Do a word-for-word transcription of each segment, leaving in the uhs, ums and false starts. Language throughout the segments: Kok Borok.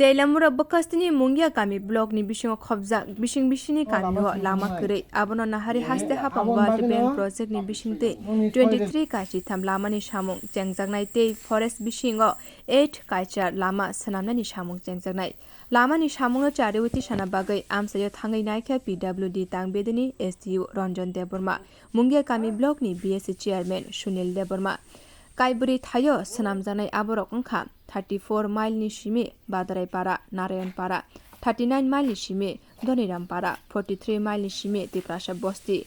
Teilamura bwkhastini Mungia kami block ni bisingo khobjak bising bisini kamio lama kwrwi. Abono nahari haste hapang World Bank project ni bisingtwi twenty three kachitham lamani samung chengjaknai tei forest bisingo eight kaichar lama swnamnani samung chengjaknai. Lamani samungno chariwi tisana bagwi amchaio thangwi naikha P W D tangbedini S D O Ranjan Debbarma, Mungia kami block ni B S C chairman Sunil Debbarma. Kaibwrwi thaio swnamjaknai aborok wngkha thirty four mile ni simi Badaraipara, Narayanpara, thirty nine mile ni simi Dhonirampara, forty three mile ni simi Tiprasa Bosti,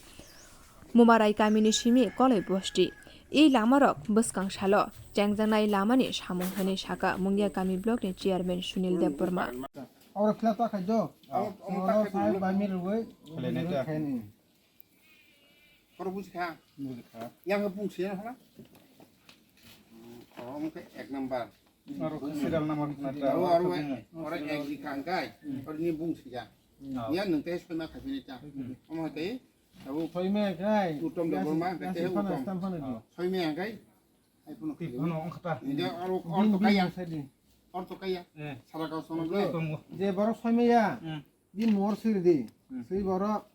Mumarai kamini simi Koloi Bosti. I lamarok bwskang salo chengjaknai lamani samung hwnwi saka Mungia kami block ni chairman Sunil Debbarma. Oro khla ta khai do. Oro ta khai do. Oro sai bai mi rwgwi. Khale nai ta. Khaini. Oro buji kha. Buji kha. Yang bung se na. Oro mungke ek number. Oro serial number khna ta. Oro, oro, oro ek di kha angkai. Oro ni bung se ya. Ya nung te soi ma khai ni ta. Omo te. Abo soi ma kai. Utom da bor ma, te utom. Soi ma angkai. Ai puno. Ti puno ongkhata. India oro, oro to kaya. Oro to kaya. Sara kau sono ble. Je borok soi ma ya. Di mor siri di. Siri borok.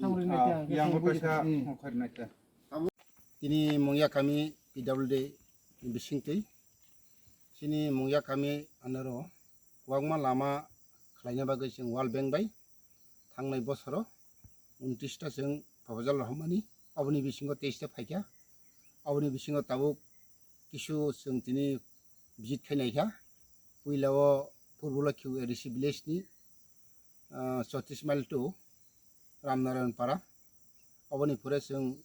Samri na kya. Yang ko paisa, mo khari na kya. Tini Mungia kami P W D bisingtwi. Chini Mungia kami anaro kwbangma lama khlaina bagwi chwng World Bank bai thangnai bosoro untris ta chwng proposal rohormani, aboni bisingo teis ta phaikha. Aboni bisingo tabuk kisu chwng tini visit khai naikha. Puila o Purbo Lokhi A D C village ni, ah, chotris mile to Ramnarayan Para. Aboni pore chwng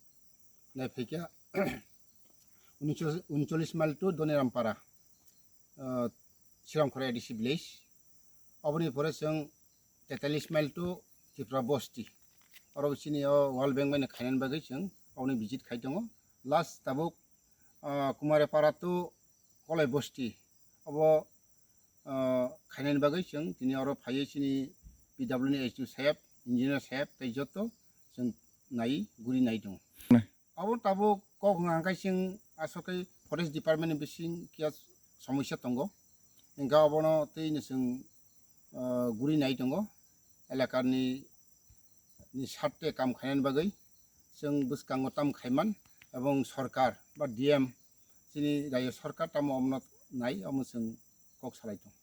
naiphaikha uncholish mile to Dhonirampara, ah, Siramkhora A D C village. Aboni pore chwng tetalis mile to Tripura Bosti. Oro chini o World Bank bai khainani bagwi chwng aboni visit khai tongo. Last tabuk, ah, Kumare Para to Koloi Bosti. Abo, ah, khainani bagwi chwng tini oro phaiwi chini P W ni S D O saheb, engineer saheb tei joto chwng nai guri nai tongo. Abo tabuk kok hwnka hwnkhe chwng aswk khe forest department ni bising kiya somosya tongo. Hwnkhe abono tei no chwng, ah, guri nai tongo. Elakani ni sarte kam khainani bagwi chwng bwskango tam khaiman, ebong sorkar ba D M chini rajyo sorkar tamo omono nai, omo chwng kok salai tong.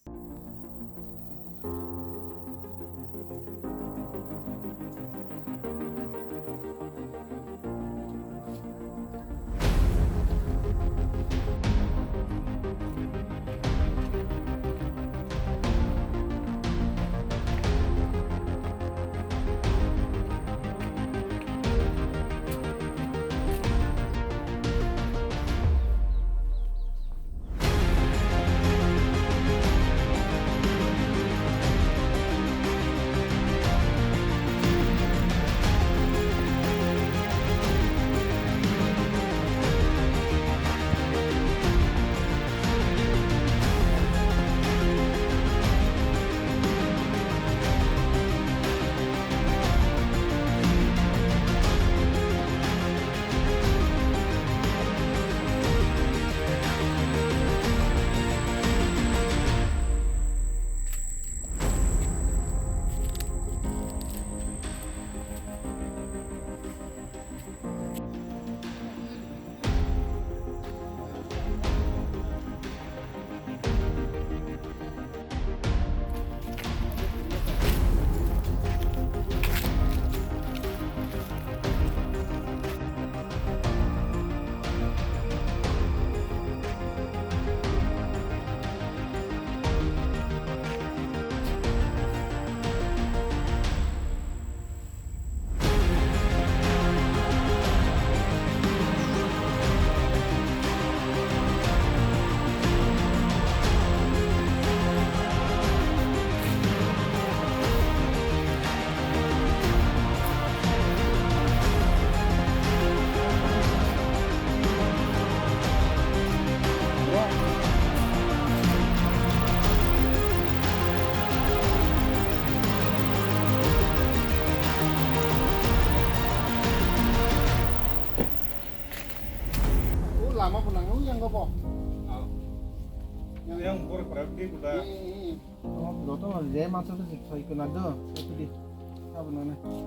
O lama bo nango, yang bo. Yang bor khorok di kuda. Hmm, hmm, hmm. Joto je mansa to soi kuna do. Soi di. Abo nana.